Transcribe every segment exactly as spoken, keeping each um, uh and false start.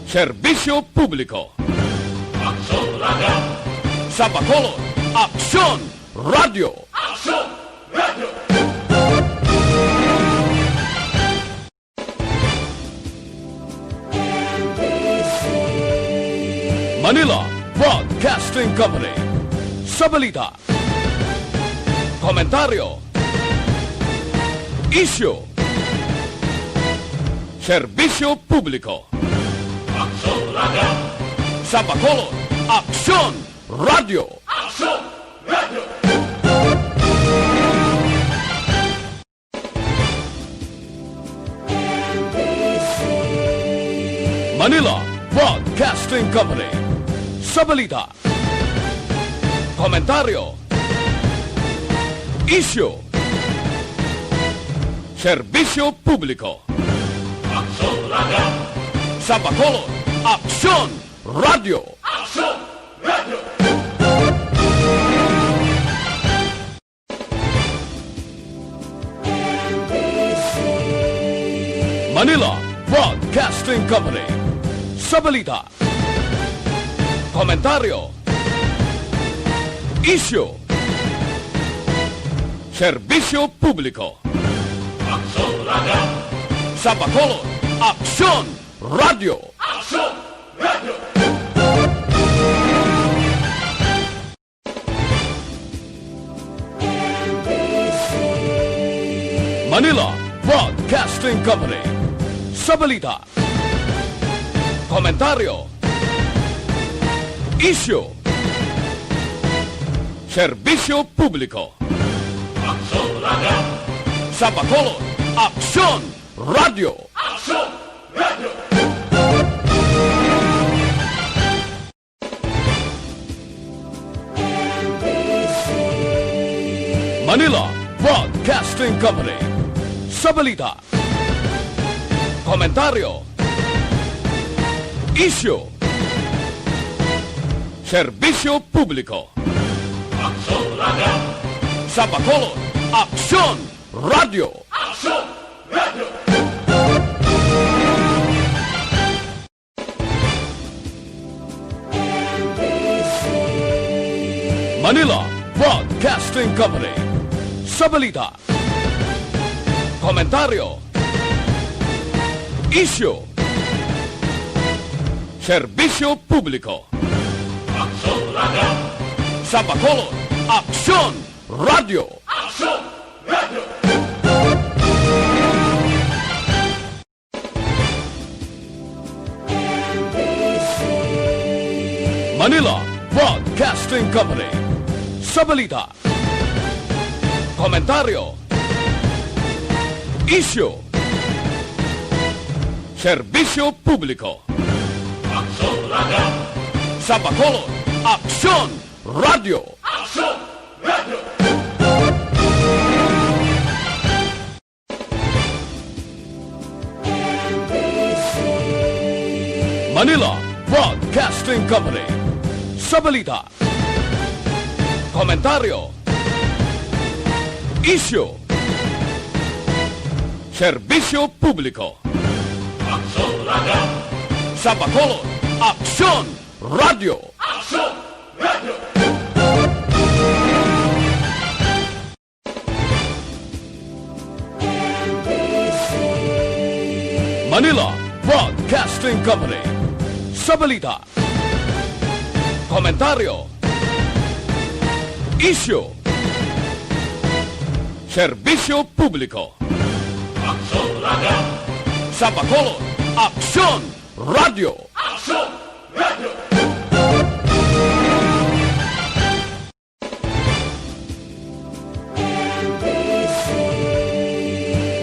Serbisyo Publiko. Aksyon Radio. Sa Bacolod, Aksyon Radio. Aksyon Radio. Manila Broadcasting Company. Sa balita, komentaryo, isyu, serbisyo publiko. Aksyon Radio. Sa Bacolod, Aksyon Radio. Aksyon Radio. Manila Broadcasting Company. Sa balita, komentaryo, isyu, serbisyo publiko. Aksyon Radio. Sa Bacolod, Aksyon Radio. Aksyon Radio. Manila Broadcasting Company. Sa balita, komentaryo, isyu, serbisyo publiko. Aksyon Radio. Sa Bacolod, Aksyon Radio. Aksyon Radio. Manila Broadcasting Company. Sa balita, komentaryo, isyu, serbisyo publiko. Aksyon Radio. Sa Bacolod, Aksyon Radio. Aksyon Radio. Manila Broadcasting Company. Sa balita, komentaryo, isyu, serbisyo publiko. Aksyon Radio. Sa Bacolod, Aksyon Radio. Aksyon Radio. Manila Broadcasting Company. Sa balita, komentaryo, isyu, serbisyo publiko. Aksyon Radio. Sa Bacolod, Aksyon Radio. Aksyon Radio. Manila Broadcasting Company. Sa balita, komentaryo, isyu, serbisyo publiko. Aksyon Radio. Sa Bacolod, Aksyon Radio. Aksyon Radio. Manila Broadcasting Company. Sa balita, komentaryo, isyu, serbisyo publiko. Aksyon Radio. Sa Bacolod, Aksyon Radio. Aksyon Radio. Manila Broadcasting Company. Sa balita, komentaryo, isyu, serbisyo publiko. Aksyon Radio. Sa Bacolod, Aksyon Radio. Aksyon Radio.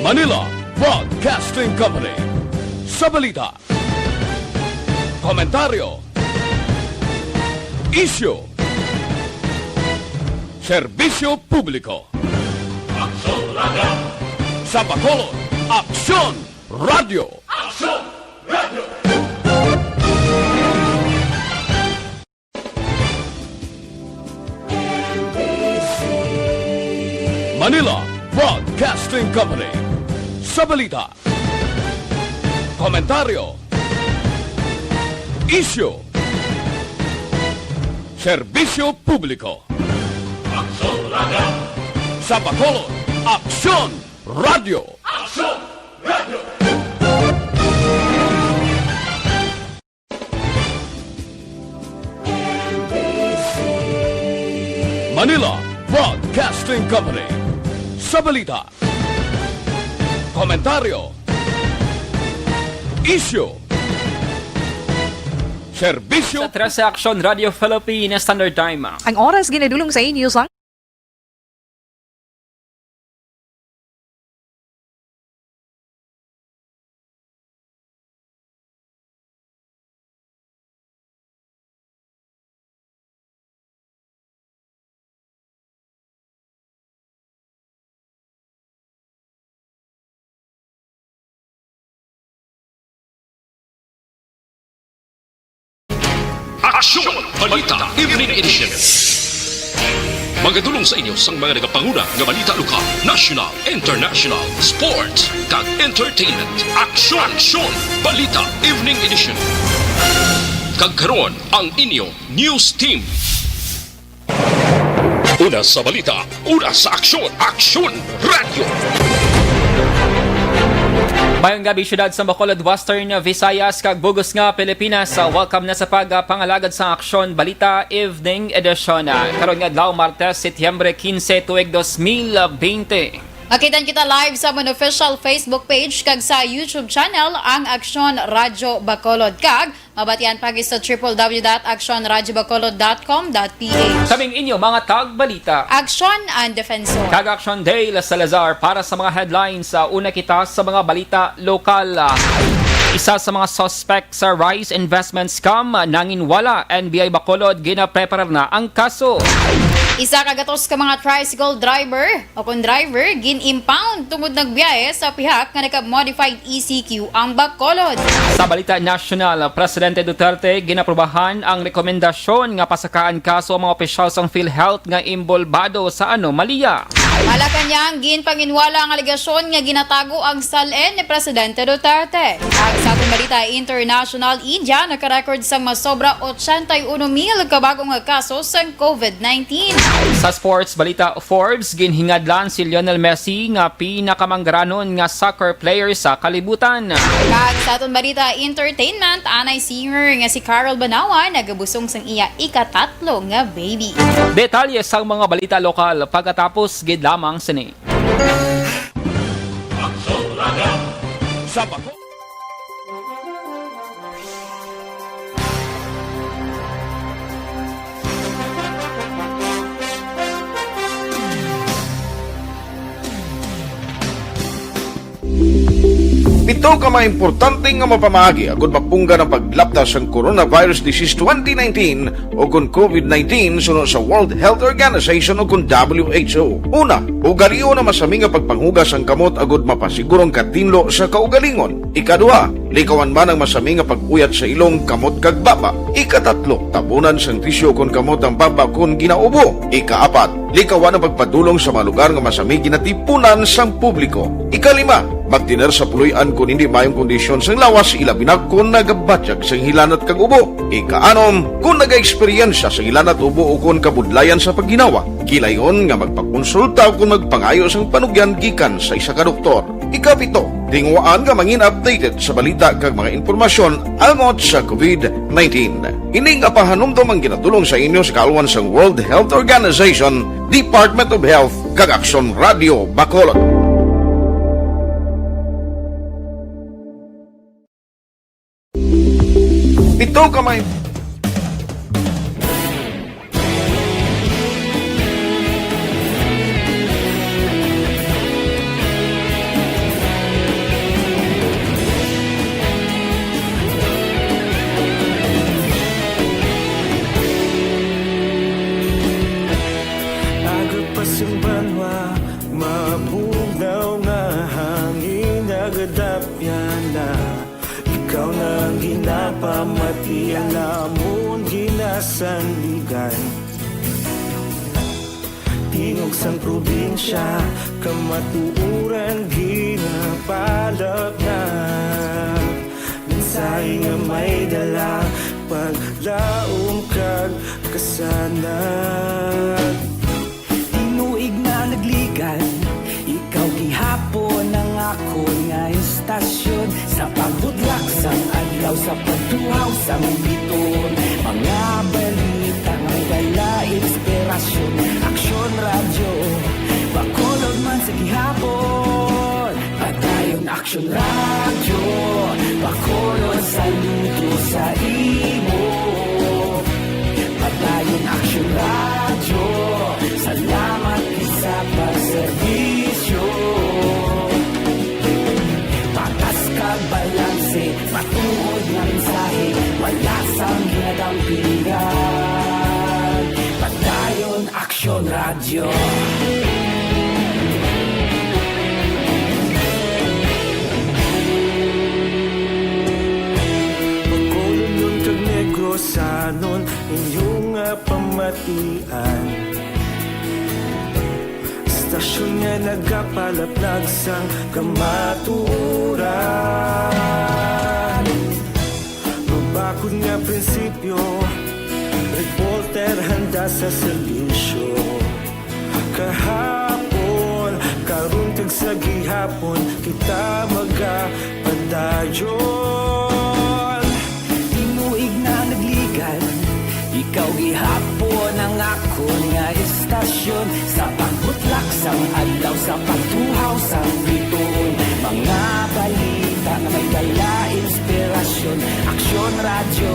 Manila Broadcasting Company. Sa balita, komentaryo, isyu, serbisyo publiko. Aksyon Radio. Sa Bacolod, Aksyon Radio. Aksyon Radio. Manila Broadcasting Company. Sa balita, komentaryo, Isyu. Serbisyo publiko. Aksyon Radio. Sa Bacolod, Aksyon Radio. Aksyon Radio. Manila Broadcasting Company. Sa balita, komentaryo, isyu, serbisyo. Sa Trece Aksyon Radio Philippine Standard Time. Ang oras ginadulong sa inyo sa Aksyon Balita Evening Edition. Magadulong sa inyo sang mga nagapanguna nga balita lokal, national, international, sports, kag entertainment. Aksyon, Aksyon Balita Evening Edition. Kag karon ang inyo news team. Una sa balita, una sa aksyon, Aksyon Radyo. Mayong gabi, siyudad sa Bacolod, Western Visayas, kag bug-os nga Pilipinas. Welcome na sa pagpangalagad sa Aksyon Balita Evening Edition. Karon nga adlaw, Martes, Setyembre quince, tuig dos mil bente. Makitan kita live sa amon official Facebook page kag sa YouTube channel, ang Aksyon Radyo Bacolod, kag mabatian pa gid sa triple W dot aksyon radyo bacolod dot com dot P H. Kaming inyo mga tagbalita. Aksyon ang defensor. Kag Aksyon Dale Salazar para sa mga headlines. Sa una kita sa mga balita lokal. Isa sa mga suspect sa Rise Investment Scam nanginwala, N B I Bacolod, ginapreparar na ang kaso. Isa ka gatos ka mga tricycle driver o kon driver gin-impound tungod nagbiyahe sa pihak nga naka-modified E C Q ang Bacolod. Sa balita nasyonal, Presidente Duterte ginaprubahan ang rekomendasyon nga pasakaan kaso ang mga opisyal sang PhilHealth nga imbolbado sa anomalya. Malacañang, ginpanginwala ang alegasyon nga ginatago ang SALN ni Presidente Duterte. Kag sa aton balita international, India nakarecord sang masobra ochenta y uno mil ka bag-o nga kaso sang COVID nineteen. Sa sports balita, Forbes ginhingadlan si Lionel Messi nga pinakamanggaranon nga soccer player sa kalibutan. Kag sa aton balita entertainment, anay singer nga si Carol Banawa nagabusong sang iya ikatatlo nga baby. Detalye sang mga balita lokal pagkatapos gid lamang sini. Sa Baco- Pito ka mga importante nga mapamaagi agud mapunggan ang paglapta sang coronavirus disease twenty nineteen o kon COVID nineteen suno sa World Health Organization o kon W H O. Una, ugalion ang masami nga pagpanghugas sang kamot agud mapasiguro ang katinlo sa kaugalingon. Ikaduha, likawan man ang masami nga pag-uyat sa ilong, kamot, kag baba. Ikatatlo, tabunan sang tisyu kon kamot ang baba kon ginaubo. Ikaapat, likawan ang pagpadulong sa mga lugar nga masami ginatipunan sang publiko. Ikalima, magtener sa puloy-an kon hindi maayong kondisyon sang lawas, ilabi na kon nagabatyag sang hilanat kag ubo. Ikaanom, kon nagaeksperyensya sang hilanat, ubo, o kon kabudlayan sa pagginawa, gilayon nga magpakonsulta o kon magpangayo sang panugyan gikan sa isa ka doktor. Ikapito, tinguhaan nga mangin updated sa balita kag mga impormasyon angot sa COVID nineteen. Ini nga pahanumdom ang ginadulong sa inyo sa kaalwan sang World Health Organization, Department of Health, kag Aksyon Radio Bacolod. Pito ka may Agod pa sing banwa, mabugnaw nga hangin, nagadapyan na. Ikaw na ang ginapamati, ang amon ginasandigan. Tingog sang probinsya, kamatuoran ginapalapnap. Mensahe nga may dala, Sa pagtuhaw sang biton, mga balita nga may dala inspirasyon. Aksyon Radyo, Bacolod man sa gihapon. Padayon Aksyon Radyo, Bacolod saludo sa imo. Padayon Aksyon Radyo, salamat gid sa pagserbisyo. Patas kag balanse, matuod nga mensahe, wala sang ginadampigan. Padayon Aksyon Radyo. Bacolodnon kag Negrosanon, inyo nga pamatian. Istasyon nga nagapalaplag sang kamatuoran. Mabakod nga prinsipyo, reporter handa sa serbisyo. Kahapon, karon kag sa gihapon, kita magapadayon. Tinuig na nagligal, ikaw gihapon ang akon nga istasyon. Sa pagbutlak sang adlaw, sa pagtuhaw sang bituon, mga balita nga may dala inspirasyon. Aksyon Radyo,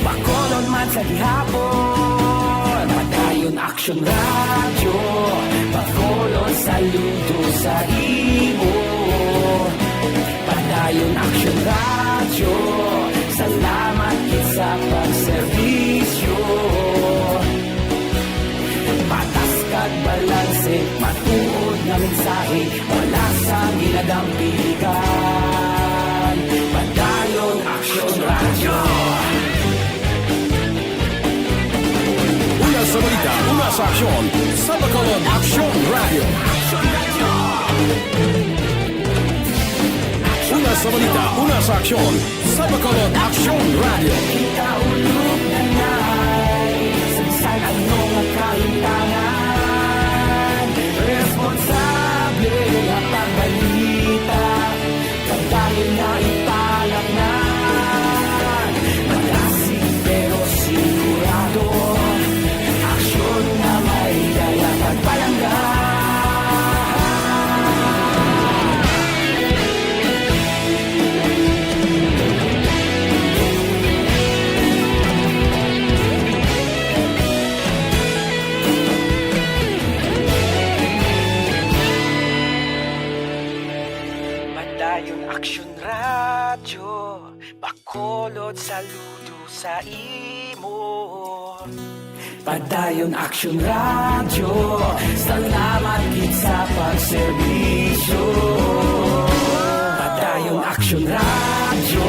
Bacolod man sa gihapon. Padayon Aksyon Radyo, Bacolod saludo sa imo. Padayon Aksyon Radyo, salamat gid sa pagserbisyo. Patas kag balanse, matuod nga mensahe, wala sang ginadampigan. Padayon Aksyon Radyo. Una sa balita, una sa aksyon, sa Bacolod Aksyon Radyo. Una sa balita, una sa aksyon, sa Bacolod Aksyon Radyo. Kita ulog na nai, sa bisan ano nga kahimtangan, responsable nga pagbalita. Padayon nga ipalaknag, malasig pero sigurado. Aksyon nga may dala pagpalangga. Padayon Aksyon Radyo, Bacolod saludo sa imo. Padayon Aksyon Radyo, salamat gid sa pagserbisyo. Padayon Aksyon Radyo.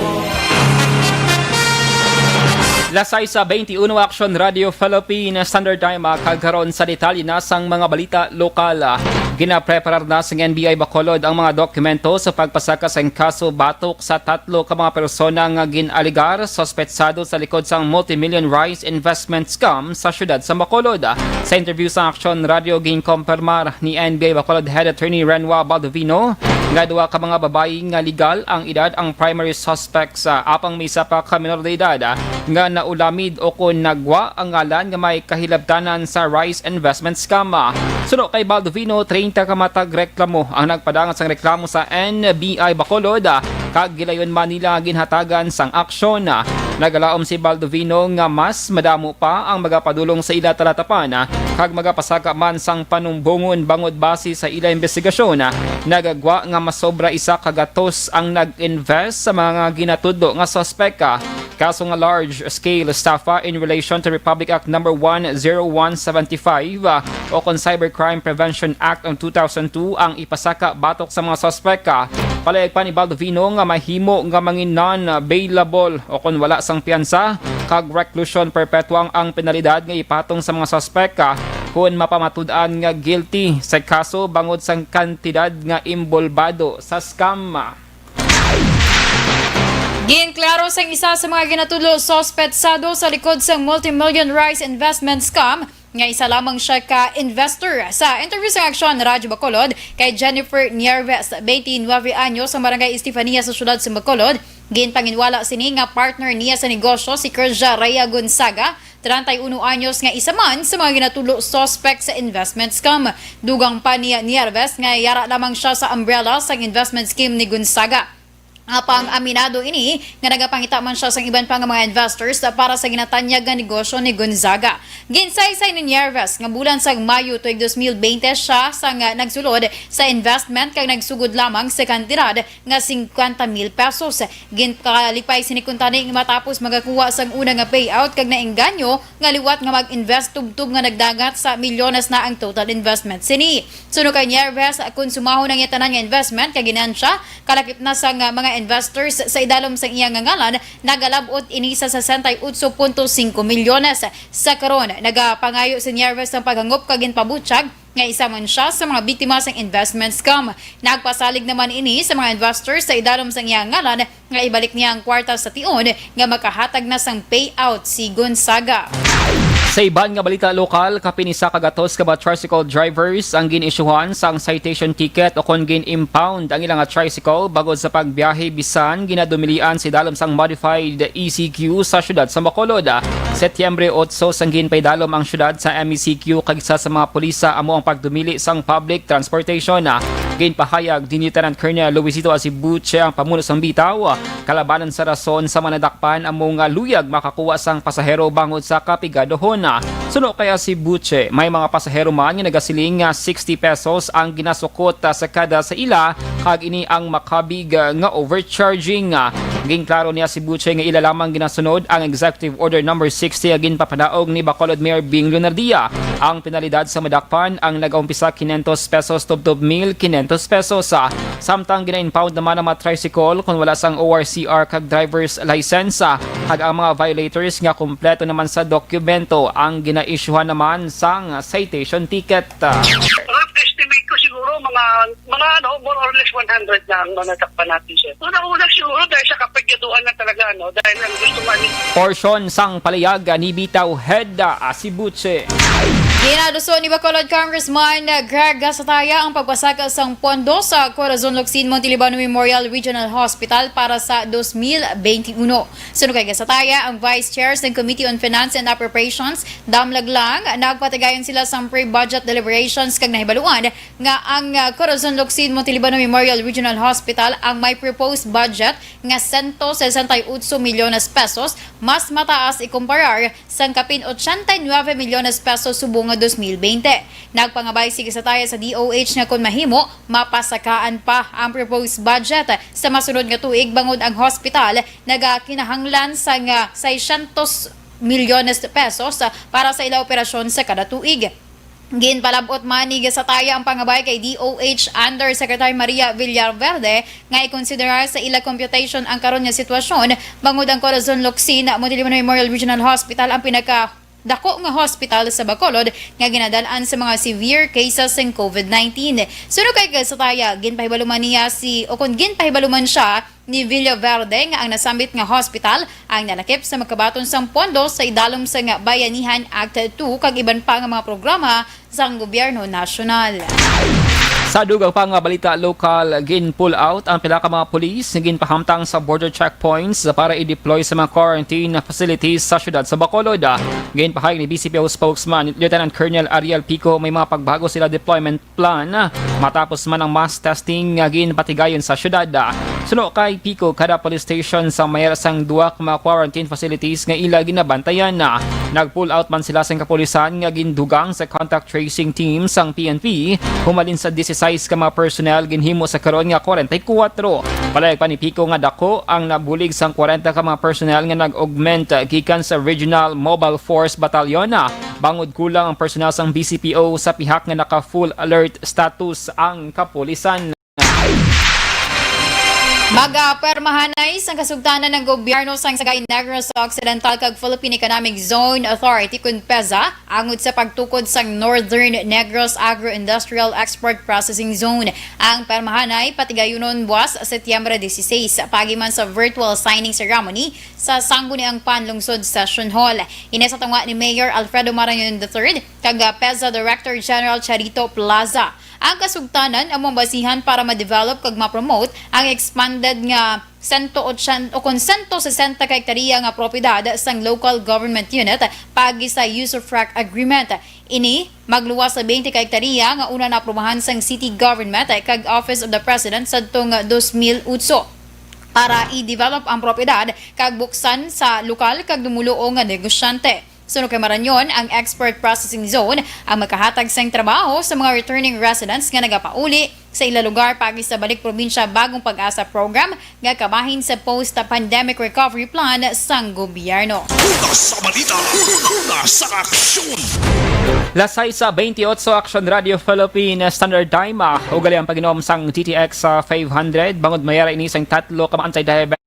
Las sais sa twenty-one, Aksyon Radyo Philippine Standard Time, ah, kag karon sa detalye na sang mga balita lokal. Ah, ginapreparar na sang N B I Bacolod ang mga dokumento sa pagpasaka sang kaso batok sa tatlo ka mga persona nga gin-alegar suspetsado sa likod sang multimillion rice investment scam sa siyudad sa Bacolod. Sa interview sa Aksyon Radyo, ginkompirmar ni N B I Bacolod Head Attorney Renwa Baldovino nga duha ka mga babayi nga legal ang edad ang primary suspects, ah, apang may isa pa ka minor de edad, ah, nga naulamid o kon nagwa ang ngalan nga may kahilabtanan sa rice investment scam. Suno kay Baldovino, treinta ka matag reklamo ang nagpadala sang reklamo sa N B I Bacolod, ah, kag gilayon man nila ginhatagan sang aksyon. Nagalaom si Baldovino nga mas madamo pa ang magapadulong sa ila talatapan, ah, kag magapasaka man sang panumbongon bangod base sa ila imbestigasyon, ah, nagagwa nga masobra isa ka gatos ang nag-invest sa mga ginatudlo nga suspek, ah, kaso nga large-scale estafa in relation to Republic Act Number one zero one seventy-five, ah, o kon Cybercrime Prevention Act on two thousand two ang ipasaka batok sa mga suspek. Palayag pa ni Baldovino nga mahimo nga mangin non-bailable o kon wala sang piyansa kag reclusion perpetua ang penalidad nga ipatong sa mga suspek, ah, kon mapamatud-an nga guilty sa kaso bangod sang kantidad nga imbolbado sa scam. Ginklaro sang isa sa mga ginatudlo suspetsado sa likod sang multimillion rice investment scam nga isa lamang siya ka investor. Sa interview sa Aksyon Radyo Bacolod kay Jennifer Nieves, twenty-nine anyos, sa Barangay Estefania sa siyudad sa Bacolod, Ginpanginwala sini nga partner niya sa negosyo si Kerja Rhea Gonzaga, treinta y uno anyos, nga isa man sa mga ginatulo suspect sa investment scam. Dugang pa ni Nieves nga yara lamang siya sa umbrella sang investment scheme ni Gonzaga. Apang aminado ini nga nagapangita man siya sang iban pa nga mga investors para sa ginatanyag nga negosyo ni Gonzaga. Ginsaysay ni Nieves nga bulan sang Mayo tuig dos mil bente siya sang nagsulod sa investment kag nagsugod lamang sa kantidad nga singkwenta mil pesos. Ginkalipay sini kuntani matapos magakuha sang una nga payout kag naengganyo nga liwat nga mag-invest tubtob nga nagdangat sa milyones na ang total investment sini. Suno kay Nieves, konsumahon ang iya tanan nga investment kag ginansya, kalakip na sang mga investors sa idalom sang iya nga ngalan, nagalab-ot ini sa sesenta y otso punto singko milyones. Sa karon, nagapangayo si Nieves sang paghangop kag ginpabutyag nga isa man siya sa mga biktima sang investment scam. Nagpasalig naman ini sa mga investors sa idalom sang iya ngalan nga ibalik niya ang kwarta sa tion nga makahatag na sang payout si Gonzaga. Sa iban nga balita lokal, kapin isa ka gatos ka mga tricycle drivers ang gin-isyuhan sang citation ticket o kon gin-impound ang ilang tricycle bangod sa pagbiyahe bisan ginadumilian sa idalom sang modified E C Q sa siyudad sa Bacolod. Setyembre otso sang ginpaidalom ang siyudad sa M E C Q kag isa sa mga pulisa amo ang pagdumili sang public transportation. Ginpahayag ni Lieutenant Colonel Luisito Asibuche, ang pamuno sang bitaw, kalabanan sa rason sa mga nadakpan amo nga luyag makakuha sang pasahero bangod sa kapigadohon. Suno kay Asibuche, may mga pasahero man nga nagasiling nga sixty pesos ang ginasukot, ah, sa kada sa ila, kag ini ang makabig, ah, nga overcharging. Ah, ginklaro ni Asibuche nga ila lamang ginasunod ang Executive Order Number sixty nga ginpapanaog ni Bacolod Mayor Bing Leonardia. Ang penalidad sa madakpan ang nagaumpisa quinientos pesos tubtob mil quinientos pesos. Ah, samtang gina-impound naman ang mga tricycle kon wala sang O R C R kag driver's license, ah, kag ang mga violators nga kompleto naman sa dokumento ang ginaisyuhan naman sang citation ticket. Ah, Rough estimate ko siguro mga, mga ano, more or less one hundred na ang mga natakpan natin, sir. Una-una siguro dahil sa kapigaduhan na talaga, ano, dahil ang gusto man. Portion sang palayag ni Bitaw Head, ah, Asibuche. Ginaluso ni Bacolod Congressman Greg Gasataya ang pagpasaka sang pondo sa Corazon Locsin Montelibano Memorial Regional Hospital para sa dos mil bente uno. Suno kay Gasataya, ang Vice Chair sang Committee on Finance and Appropriations, Dam Laglang, nagpatigayon sila sang pre-budget deliberations kag nahibaluan nga ang, ah, Corazon Locsin Montelibano Memorial Regional Hospital ang may proposed budget nga sento sesenta y otso milyones pesos, mas mataas ikumparar sang kapin ochenta y nuebe milyones pesos subong nga dos mil bente. Nagpangabay si Gasataya sa D O H nga kon mahimo, mapasakaan pa ang proposed budget sa masunod nga tuig bangod ang hospital nagakinahanglan sang, ah, seiscientos milyones pesos, ah, para sa ila operasyon sa kada tuig. Ginpalab-ot man ni Gasataya ang pangabay kay D O H Undersecretary Maria Villaverde nga ikonsiderar sa ila computation ang karon nga sitwasyon, bangod ang Corazon Locsin Montelibano Memorial Regional Hospital ang pinakadako nga hospital sa Bacolod nga ginadal-an sa mga severe cases sang COVID nineteen. Suno kay Gasataya, ginpahibaluman niya si, o kon ginpahibaluman siya ni Villaverde nga ang nasambit nga hospital ang nalakip sa magkabaton sang pondo sa idalom sang Bayanihan Act two kag iban pa nga mga programa sang gobyerno nasyonal. Sa dugang pa nga balita lokal, gin-pull out ang pila ka mga pulis nga ginpahamtang sa border checkpoints para i-deploy sa mga quarantine facilities sa siyudad sa Bacolod. Ginpahayag ni V C P O spokesman Lieutenant Colonel Ariel Pico, may mga pagbago sila deployment plan matapos man ang mass testing nga ginpatigayon sa syudad. Suno kay Pico, kada police station sa mayar sang duha ka mga quarantine facilities nga ila ginabantayan. Nag-pull out man sila sang kapulisan nga gindugang sa contact tracing team sang P N P humalin sa disisais ka mga personnel ginhimo sa karon nga kwarenta y kuwatro. Palayag pa ni Pico nga dako ang nabulig sang kwarenta ka mga personnel nga nag-augment gikan sa Regional Mobile Force Battalion, bangod kulang ang personnel sang V C P O sa pihak nga naka-full alert status ang kapulisan. Magapirmahanay sang kasugtanan ang gobyerno sang Sagay Negros Occidental kag Philippine Economic Zone Authority, kon peza, angod sa pagtukod sang Northern Negros Agro-Industrial Export Processing Zone. Ang pirmahanay patigayunon buwas Setyembre dieciséis, paagi man sa virtual signing ceremony sa Sangguniang Panlungsod Session Hall. Ini sa tunga ni Mayor Alfredo Marañon the third kag, ah, peza Director General Charito Plaza. Ang kasugtanan amo ang basihan para ma-develop kag ma-promote ang expanded nga sento ochenta o kon sento sesenta ka hektarya nga propiedad sang local government unit paagi sa usufruct agreement. Ini magluwas sa twenty ka hektarya nga una naaprubahan sang city government kag Office of the President sadtong dos mil otso para i-develop ang propiedad kag buksan sa lokal kag dumoluong nga negosyante. Suno kay Marañon, ang export processing zone ang makahatag sang trabaho sa mga returning residents nga nagapauli sa ila lugar paagi sa Balik Probinsya Bagong Pag-asa program nga kabahin sa post-pandemic recovery plan sang gobyerno. Una sa balita, una sa aksyon. Las sais sa twenty-eight, Action Radio Philippines Standard Time, ah, ugali ang pag-inom sang D T X sa five hundred, bangod mayara ini sang tatlo ka mga antidiabetic.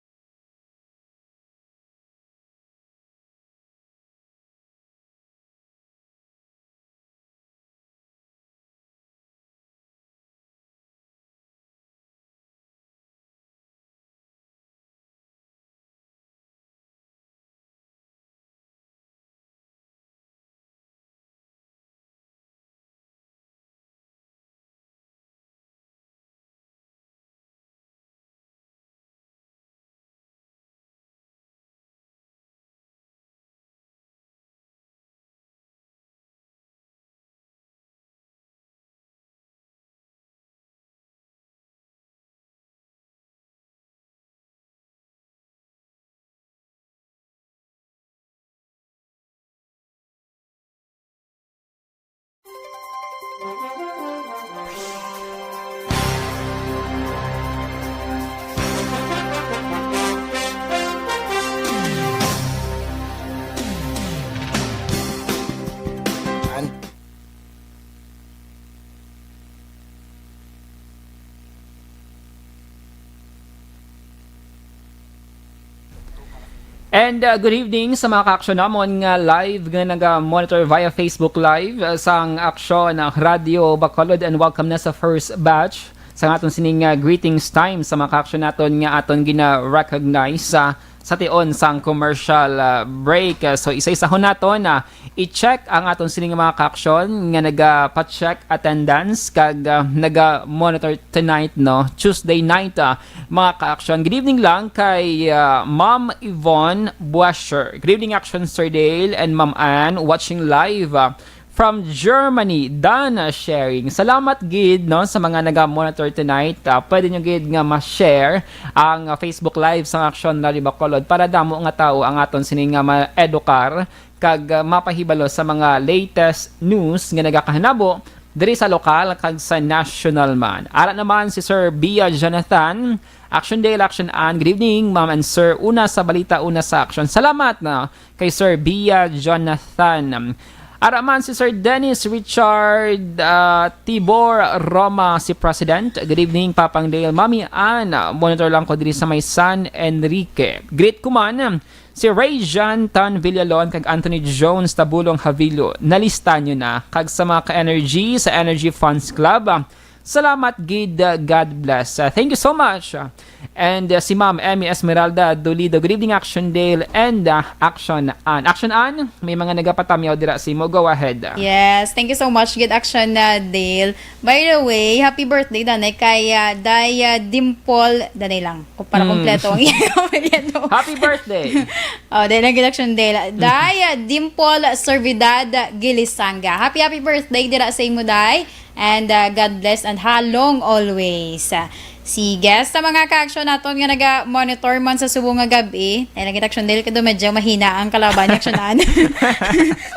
And, uh, good evening sa mga ka-aksyon namon nga live nga naga-monitor via Facebook Live, uh, sang Aksyon, uh, Radio Bacolod, and welcome na sa first batch sa aton sining, uh, greetings time sa mga ka-aksyon naton nga aton gina-recognize sa, sa tion sang commercial, uh, break. Uh, so, isa-isahon naton, uh, i-check ang aton sining mga ka-aksyon nga nagapa-check attendance kag, ah, naga-monitor tonight, no? Tuesday night, ah, mga ka-aksyon. Good evening lang kay, ah, Ma'am Yvonne Buasher. Good evening, Action Sir Dale and Ma'am Ann, watching live, ah, from Germany. Dana sharing. Salamat gid, no, sa mga naga-monitor tonight. Ah, pwede nyo gid nga ma-share ang, ah, Facebook Live sang Action Radio Bacolod para damo nga tawo ang aton sini nga ma-edukar kag, ah, mapahibalo sa mga latest news nga nagakahanabo diri sa lokal kag sa national man. Ara naman si Sir Bia Jonathan, Action Dale, Action Ann. Good evening, ma'am and sir. Una sa balita, una sa aksyon. Salamat na kay Sir Bia Jonathan. Ara man si Sir Dennis Richard, ah, Tibor Roma, si President. Good evening, Papang Dale. Mami Ann, monitor lang ko diri sa may San Enrique. Greet ko man si Ray Jan Tan Villalon kag Anthony Jones Tabulong Havilo. Nalista nyo na. Kag sa mga ka-energy sa Energy Fans Club, ah, salamat gid, ah, God bless. Ah, thank you so much. Ah, and, ah, si Ma'am Emmy Esmeralda Dolido. Good evening, Action Dale and, ah, Action Ann. Action Ann, may mga nagapatamyaw dira sa imo. Go ahead. Yes, thank you so much gid, Action, ah, Dale. By the way, happy birthday, danay, kay, ah, Day, ah, Dimple, danay lang. Kung para Mm. kompleto ang iyang apelyido. Happy birthday. Oh, dahil ang Action Dale. Day, ah, Dimple Servidad Gilisanga. Happy, happy birthday dira sa imo, Day. And, ah, God bless and halong always. Ah, sige, sa mga ka-action naton nga naga-monitor man sa subong nga gab-i, ay, naging Action Dale, kado medyo mahina ang kalaban ni Action Ann.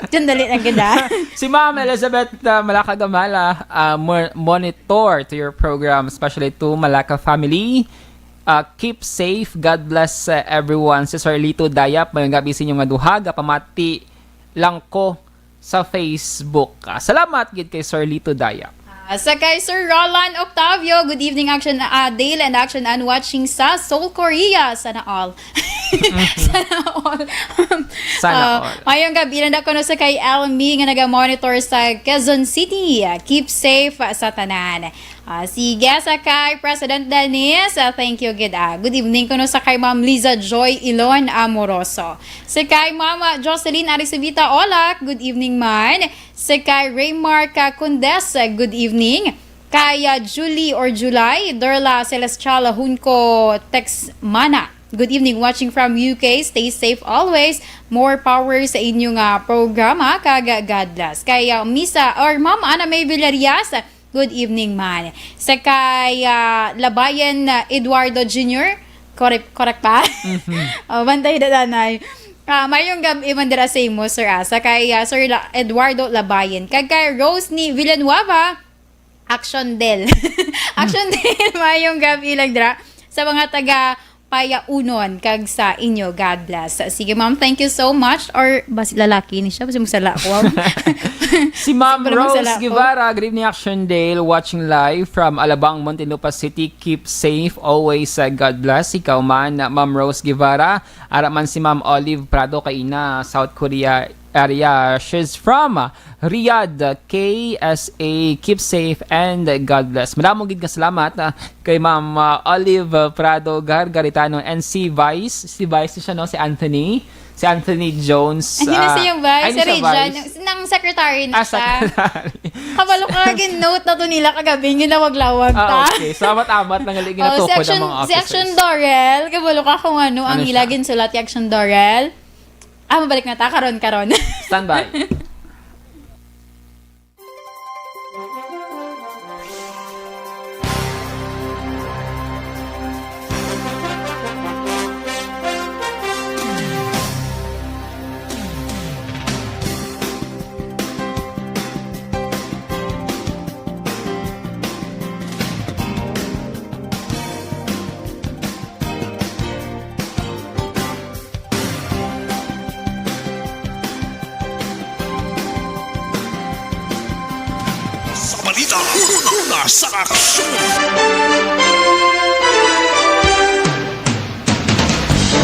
Diyan dali lang gid, ah. Si Ma'am Elizabeth, ah, Malacagamala, ah, mo-, monitor to your program, especially to Malaca family. Ah, keep safe. God bless, ah, everyone. Si Sir Lito Dayap, may gabi sa inyo nga duha. Gapamati lang ko sa Facebook. Ah, salamat gid kay Sir Lito Dayap. Ah, sa kay Sir Roland Octavio, good evening, Action, ah, Dale and Action Ann, watching sa Seoul, Korea. Sana all. Sana all. Sana Ah, all. Mayong gabi na kuno sa kay Elmi nga naga-monitor sa Quezon City. Ah, keep safe, ah, sa tanan. Ah, sige, sa kay President Dennis, ah, thank you gid, ah. Good evening kuno sa kay Ma'am Liza Joy Ilon Amoroso. Sa kay Mama Jocelyn Arisivita Olak, good evening man. Sa kay Raymark, ah, Condes, ah, good evening. Kay, ah, Julie or July, Dorla Celestial Hunco Texmana. Good evening, watching from U K. Stay safe always. More power sa inyo nga programa, kag God bless. Kay, ah, Misa or Ma'am Ana May Villarias, good evening man. Sa kay, ah, Labayan, ah, Eduardo Junior, correct, correct ba? Oh, bantay na, nanay. Ah, mayong gab-i man dira sa imo, Sir Asa. Kay, ah, Sir La-, Eduardo Labayan. Kag kay Rose ni Villanueva, Action Del. Action Del, mayong gab-i lang dira sa mga taga Payaunon kag sa inyo. God bless. Sige, ma'am, thank you so much. Or basi lalaki ni siya, basi magsala ko. Si Ma'am Siguro Rose magsala ko. Guevara, good evening, Action Dale, watching live from Alabang, Muntinlupa City. Keep safe always. Uh, God bless. Ikaw man, uh, Ma'am Rose Guevara. Ara man si Ma'am Olive Prado, kay ina, South Korea area. She's from, uh, Riyadh, K S A. Keep safe and God bless. Madamo gid nga salamat, uh, kay Ma'am, uh, Olive, uh, Prado Gargaritano and si Vice. Si Vice siya, no? Si Anthony. Si Anthony Jones. Ay, hindi na Ah, siya yung vice. ay, Si hindi siya Regina, vice. nang, nang secretary na Ah, siya. secretary. Kabalo ka, gin-note na to nila kagabi, ginawa-lawag ta. Ah, okay. Salamat amat lang gali Oh, si ginatukod ang Action, mga si Action officers. Dorel, kabalo ka kung ano ang Ano ila siya? ginsulat ni Action Dorel. Ah, mabalik na ta karon, karon. Standby. Sa balita, una sa aksyon.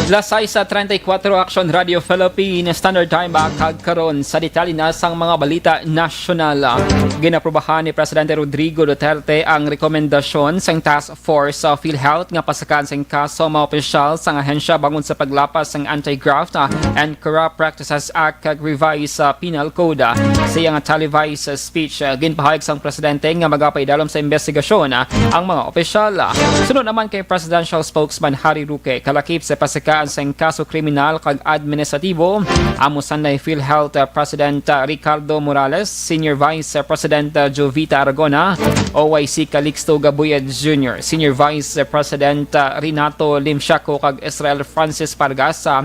Las sais treinta y cuatro, Action Radio Philippines Standard Time, kag karon sa detalye na sang mga balita nasyonal. Ginaprubahan ni Presidente Rodrigo Duterte ang rekomendasyon sang Task Force sa PhilHealth nga pasakaan sing kaso ang mga opisyal sang ahensya bangod sa paglapas sang Anti-Graft, ah, and Corrupt Practices Act kag Revised, ah, Penal Code. Sa iyang televised, ah, speech, ah, ginpahayag sang presidente nga magapaidalom sa imbestigasyon, ah, ang mga opisyal. Sunod naman kay Presidential Spokesman Harry Roque, kalakip sa pasakaan sang kaso kriminal kag administratibo, amo sanday PhilHealth, ah, President, ah, Ricardo Morales, Senior Vice President, uh, Jovita Aragona, O Y C Calixto Gabuya Junior, Senior Vice President, uh, Renato Limsiaco, kag Israel Francis Vargas, uh,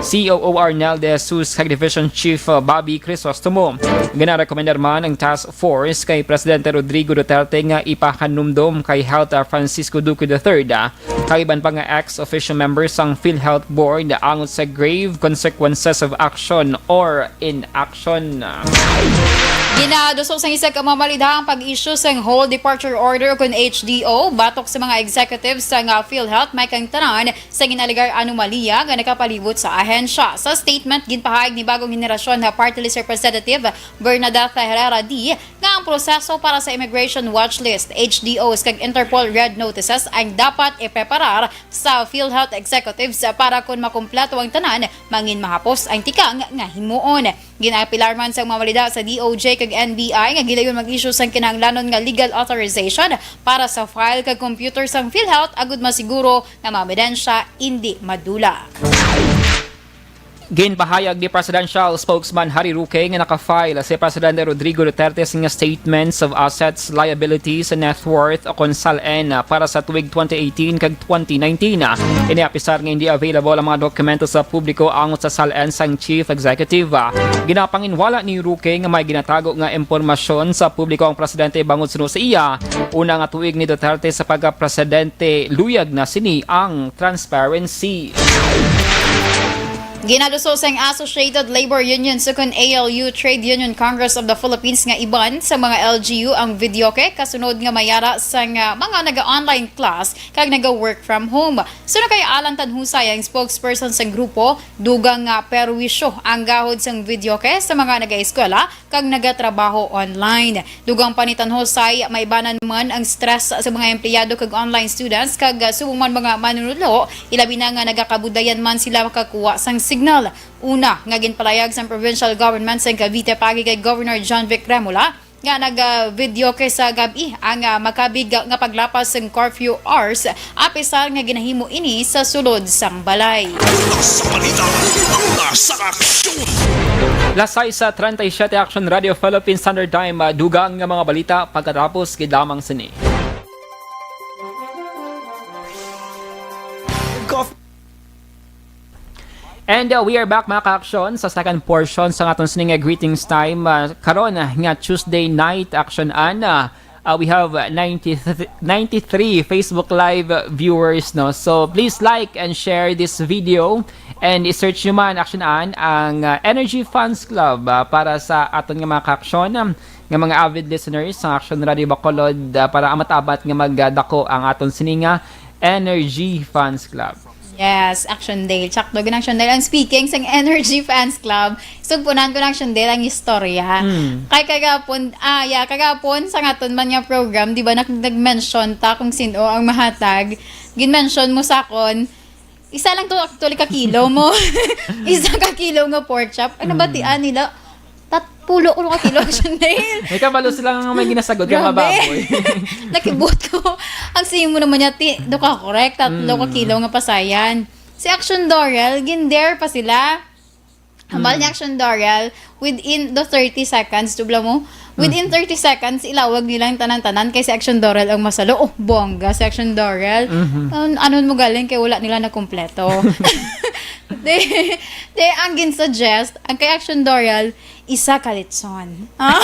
C O O Arnel De Jesus, kag Division Chief, uh, Bobby Crisostomo. Ginarekomendar man ang task force kay Presidente Rodrigo Duterte nga ipahanumdom kay Health, uh, Francisco Duque the third, uh, kag iban pa nga ex officio members sang PhilHealth Board angot sa grave consequences of action or inaction. Ginaduso sang isa ka mamalidha ang pag-issue sang whole departure order, kun H D O, batok sa mga executives sang, ah, PhilHealth, may kang tanan sa ginalegar anomalya nga nakapalibot sa ahensya. Sa statement, ginpahayag ni bagong henerasyon nga Party List Representative Bernadette Herrera D nga ang proseso para sa immigration watch list, H D Os, kag Interpol red notices ang dapat ipreparar sa PhilHealth executives para kon makumpleto ang tanan, mangin mahapos ang tikang nga himuon. Ginapilar man sang mamalidha sa D O J kag N B I nga gilayon mag-issue sang kinahanglanon nga legal authorization para sa file kag computer sang PhilHealth agud masiguro nga mga ebidensya indi madula. Ginpahayag ni Presidential Spokesman Harry Roque nga naka-file si Presidente Rodrigo Duterte sing Statements of Assets, Liabilities, and Net Worth, o kon SALN, para sa tuig twenty eighteen kag twenty nineteen. Ini apisar nga hindi available ang mga dokumento sa publiko angot sa SALN sang Chief Executive. Ginapanginwala ni Roque nga may ginatago nga impormasyon sa publiko ang presidente bangod suno sa iya una nga tuig ni Duterte sa pagka-presidente, luyag na sini ang transparency. Ginaduso sang Associated Labor Union sukon A L U Trade Union Congress of the Philippines nga iban sa mga L G U ang videoke kasunod nga mayara sang, ah, mga naga-online class kag naga-work from home. Suno kay Alan Tanhusay, ang spokesperson sang grupo, dugang nga perwisyo ang gahod sang videoke sa mga naga-eskwela kag nagatrabaho online. Dugang pa ni Tanhusay, maibanan man ang stress sa mga empleyado kag online students kag, ah, subong man mga manunudlo, ilabi na nga nagakabudayan man sila makakuha sang signal. Una nga ginpalayag sang provincial government sang Cavite paagi kay Governor John Vic Remulla, nga naga-video kay sa gab-i ang, ah, makabig nga paglapas sang curfew hours, apisar nga ginahimo ini sa sulod sang balay. Sa balita, una sa aksyon. Las sais treinta y siete, Action Radio Philippine Standard Time, ah, dugang nga mga balita pagkatapos gid lamang sini. And, uh, we are back, mga ka-aksyon, sa second portion sa aton sining, uh, greetings time. Uh, karon, uh, nga Tuesday night, Action An, uh, uh, we have, uh, ninety, ninety-three Facebook Live, uh, viewers, no? So, please like and share this video. And i-search nyo man, Action An, ang, uh, Energy Fans Club, uh, para sa aton nga mga ka-aksyon, um, nga mga avid listeners sa Action Radio Bacolod, uh, para amat-amat nga magdako ang aton sining, uh, Energy Fans Club. Yes, Action Dale. Tsakto, gid, Action Dale. Ang speaking sang Energy Fans Club, sugpunan ko na, Action Dale, ang istorya. Mm. Kay kagapon, ah, yeah, kagapon sa aton man nga program, di ba, nag-, nag-mention ta kung sino ang mahatag. Gin-mention mo sa akon, isa lang to actually ka kilo mo. Isa ka kilo nga pork chop. Ang Mm. nabatian nila, tat-, pulo ko ka kilo, Action Dale. May kabalo sila nga may ginasagot nga Grabe. mababoy. Nakibot ko. Ang siling mo naman niya, ti, do ka correct, tatlo ka Mm. kilo nga pasayan. Si Action Dorel, gin-dare pa sila. Hambal Mm. ni Action Dorel, within the thirty seconds, tubla mo, within Mm. thirty seconds, ilawag nila ang tanan-tanan kay si Action Dorel ang masalo. Oh, bongga si Action Dorel. Mhm. An-, anon mo galing kay wala nila nakumpleto. Di, di, ang gin-suggest, ang kay Action Dorel, isa ka litson. Ah?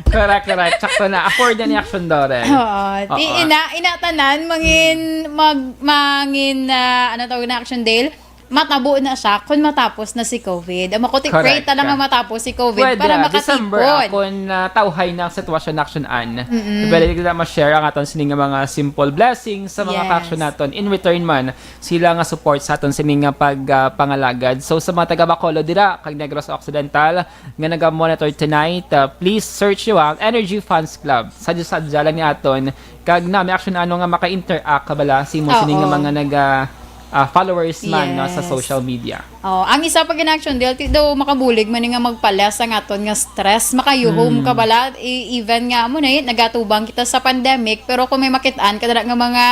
Correct, correct. Sakto na. Afford na ni Action Dorel. Oo. Di, Oo. ina, ina tanan, mangin, mag, mangin, ah, ano tawag na, Action Dale? Matabo na siya kung matapos na si COVID. Ang makuti, Correct pray talaga ka. matapos si COVID Pwede, para ah, December, makatipon. ah, kung, ah, tawhay na ang sitwasyon, Action An. Mm-mm. Pwede kita ma-share ang aton sining nga mga simple blessings sa mga Yes. ka-action naton. In return man, sila nga support sa aton sining nga pag, ah, pangalagad. So, sa mga taga Bacolod dira, kag Negros Occidental, nga naga-monitor tonight, ah, please search you ang Energy Fans Club. Sadya-sadya lang ni aton. Kag na, may Action An nga maka-interact ka bala, si mo sining nga Oo. mga naga, ah, followers man, no, sa Yes. social media. Oh, ang isa pa gid, Action Dale, ti daw makabulig man nga magpalas ang aton nga stress, makayuhom Hmm. ka bala, e-, even nga mo na yun, nagatubang kita sa pandemic, pero kung may makit-an ka dira nga mga,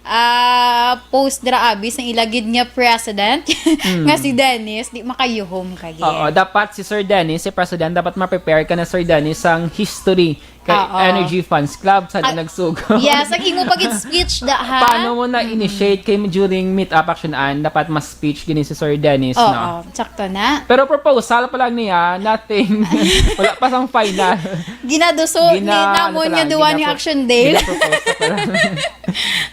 ah, post dira, abi, sang ila gid nga president, Mm. nga si Dennis, di makayuhom ka gid. Oo, dapat si Sir Dennis, si President, dapat ma-prepare ka na, Sir Dennis, sang history kay Oo. Energy Fans Club sa Ah, nagsugo. yes, ang imo pa gid speech da, ha? Paano mo na Mm-mm. initiate kay during meet up, Action An, dapat mas speech gini si Sir Dennis, Oo, no? sakto na. Pero proposal pa lang niya, nothing. Wala pa sang final. Ginaduso ni Gina-, namon ano pa nga lang, duwa ni ginapo-, Action Dale. Ginapropose pa lang.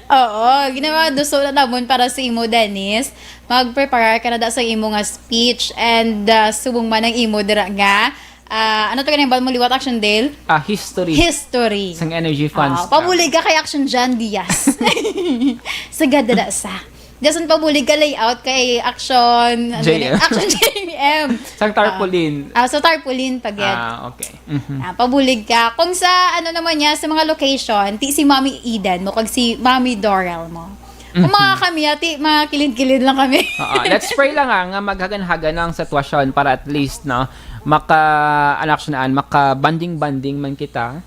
Oo, ginaduso na namon para sa imo, Dennis. Mag-prepare ka na da sa imo nga speech and, ah, subong man ang imo dira nga, ah, ano to ka nang mo liwat, Action Dale? Ah, history. History. Sang Energy Fans Ah, Club. pabulig ka kay Action Jan Diaz. Sa gada da sa. Dason pabulig ka layout kay Action, ano J M. yun? Action J M. Sang tarpaulin. Ah, ah, sa tarpaulin pa gid. Ah, okay. Mhm. Ah, pabulig ka. Kung sa, ano naman niya, sa mga location, ti si Mommy Eden mo, kag si Mommy Doral mo. Kung Mhm. mga kami, ati, mga kilid-kilid lang kami. Oo, let's pray lang, ah, nga maghagan-hagan ang sitwasyon para at least, no, maka, ano, Action An, maka-bonding-bonding man kita.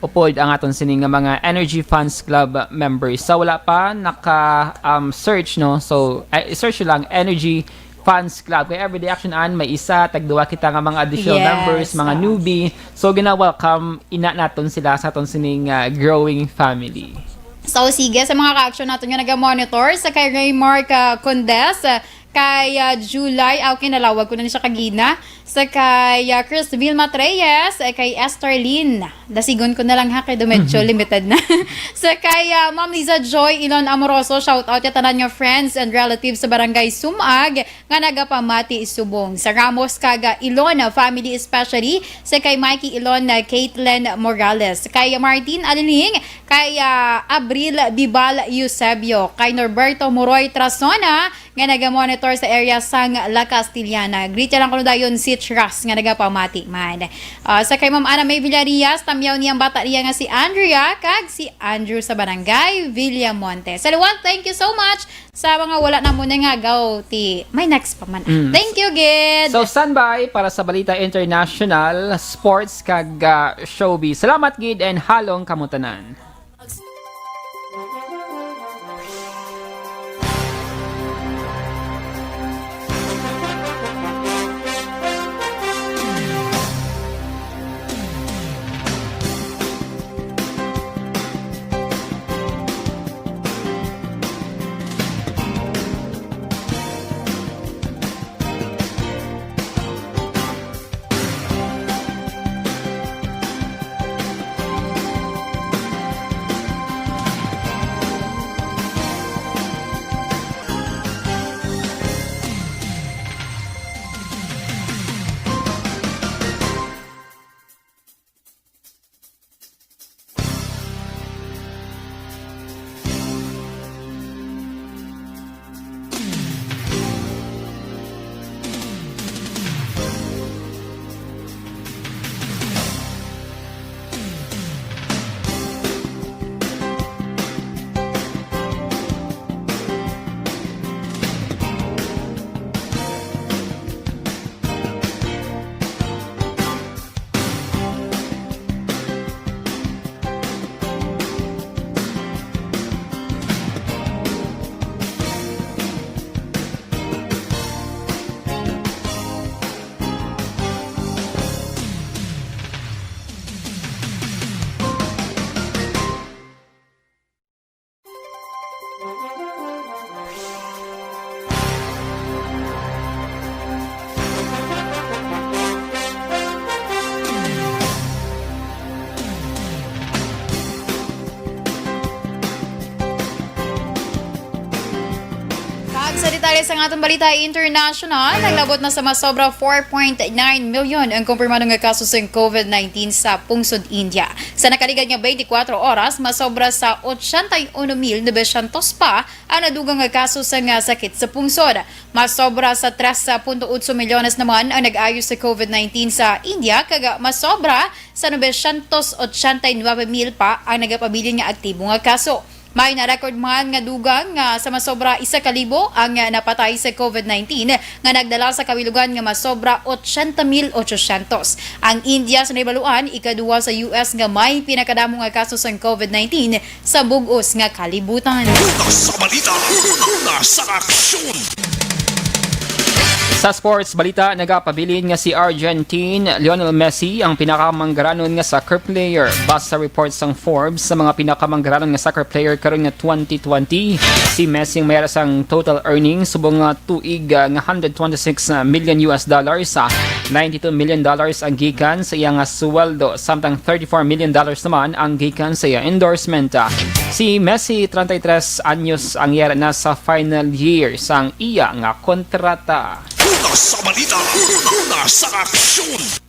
Upod ang aton sini nga mga Energy Fans Club members. Sa wala pa naka, um, search, no? So, eh, search lang, Energy Fans Club. Kay everyday, Action An, may isa, tagduwa kita nga mga additional Yes, members, mga oo. newbie. So, gina-welcome ina naton sila sa aton sining, ah, growing family. So, sige, sa mga ka-action naton nga naga-monitor, sa kay Raymark, ah, Condes, ah, kay, ah, July, ah, okay, nalawag ko na ni siya kagina. Sa kay, ah, Chris Vilma Treyes, eh, kay Esther Lynn. Dasigon ko na lang, ha, kay do medyo Mhm. limited na. Sa kay, ah, Ma'am Liza Joy Ilon Amoroso, shout out ya tanan nga friends and relatives sa Barangay Sumag nga nagapamati subong sa Ramos kag, ah, Ilon, ah, family, especially sa kay Mikey Ilon, ah, Caitlin Morales, kay Martin Aliling, kay, ah, Abril Bibal Eusebio, kay Norberto Moroy Trasona, nga naga-monitor sa area sang La Castellana. Greet lang kuno dayon si Tras nga nagapamati man. Ah, sa kay Ma'am Ana May Villarias, tamyaw niyang bata niya nga si Andrea kag si Andrew sa Barangay Villamonte. Sa liwat, thank you so much sa mga wala na mo nangagaw. Ti, may next pa man. Mm. Thank you, gid. So, standby para sa balita international, sports, kag, ah, showbiz. Salamat, gid, and halong kamo tanan. Kag sa detalye sang aton balita international, naglabot na sa masobra four point nine million ang kumpirmado nga kaso sang covid nineteen sa pungsod India. Sa nakaligad nga twenty-four oras, masobra sa ochenta y uno mil novecientos pa ang nadugang nga kaso sang, ah, sakit sa pungsod. Masobra sa tres punto otso milyones naman ang nag-ayo sa covid nineteen sa India, kag masobra sa novecientos ochenta y nuebe mil pa ang nagapabilin nga aktibo nga kaso. May na-record man nga dugang nga sa masobra isa ka libo ang, ah, napatay sa covid nineteen, nga nagdala sa kabilugan nga masobra ochenta mil ochocientos. Ang India, sa nahibaluan, ikaduha sa U S nga may pinakadamo nga kaso sang covid nineteen sa bug-os nga kalibutan. Una sa balita, una sa aksyon. Sa sports balita, nagapabilin nga si Argentine Lionel Messi ang pinakamanggaranon nga soccer player. Base sa report sang Forbes, sa mga pinakamanggaranon nga soccer player karon nga twenty twenty, si Messi ang may ara sang total earnings subong nga tuig, ah, nga hundred twenty-six million U S dollars, ah, ninety-two million dollars ang gikan sa iya nga sweldo, samtang thirty-four million dollars naman ang gikan sa iya endorsement. Ah, si Messi, treinta y tres anyos, ang iya na sa final year sang iya nga kontrata. Una sa balita, una sa aksyon.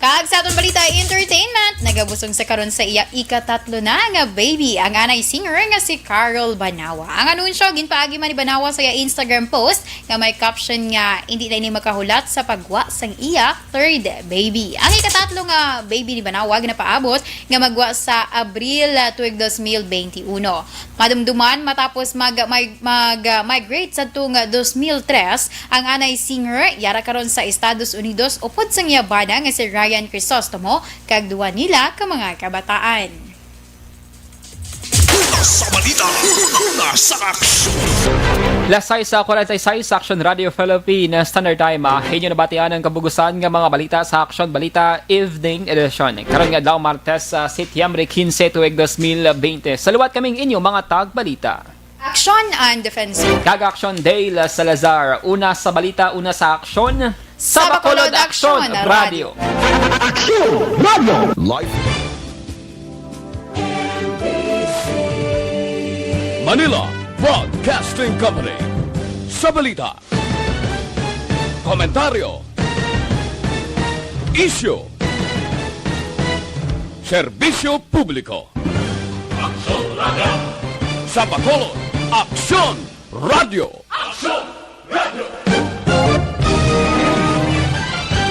Kag sa aton balita entertainment, nagabusog sa karon sa iya ikatatlo na nga baby ang anay singer nga si Carol Banawa. Ang anunsyo ginpaagi man ni Banawa sa iya Instagram post nga may caption nga, "Hindi na ini makahulat sa pagwa sang iya third baby." Ang ikatatlo nga baby ni Banawa ginapaabot nga magwa sa Abril, ah, tuig dos mil benti uno. Madumduman matapos mag, mag, mag, ah, migrate sa tung dos mil tres, ang anay singer yara karon sa Estados Unidos upod sang iya bana nga si Ryan Crisostomo kag duha nila ka mga kabataan. Una sa balita, una sa aksyon. Las sais sa kwarenta y seis, Aksyon Radio Philippines Standard Time. Ah, inyo nabatian ang kabugusan nga mga balita sa Aksyon Balita Evening Edition. Karon nga adlaw, Martes, sa Setyembre quince, tuig dos mil benti. Sa liwat kaming inyo mga tagbalita. Action and Defense. Kag Action Dale Salazar. Una sa balita, una sa aksyon. Sa Bacolod Action Radio. Action Radio. Live. Manila Broadcasting Company. Sa balita, komentaryo, isyu, serbisyo publiko. Aksyon Radio. Sa Bacolod, Aksyon Radio. Jump!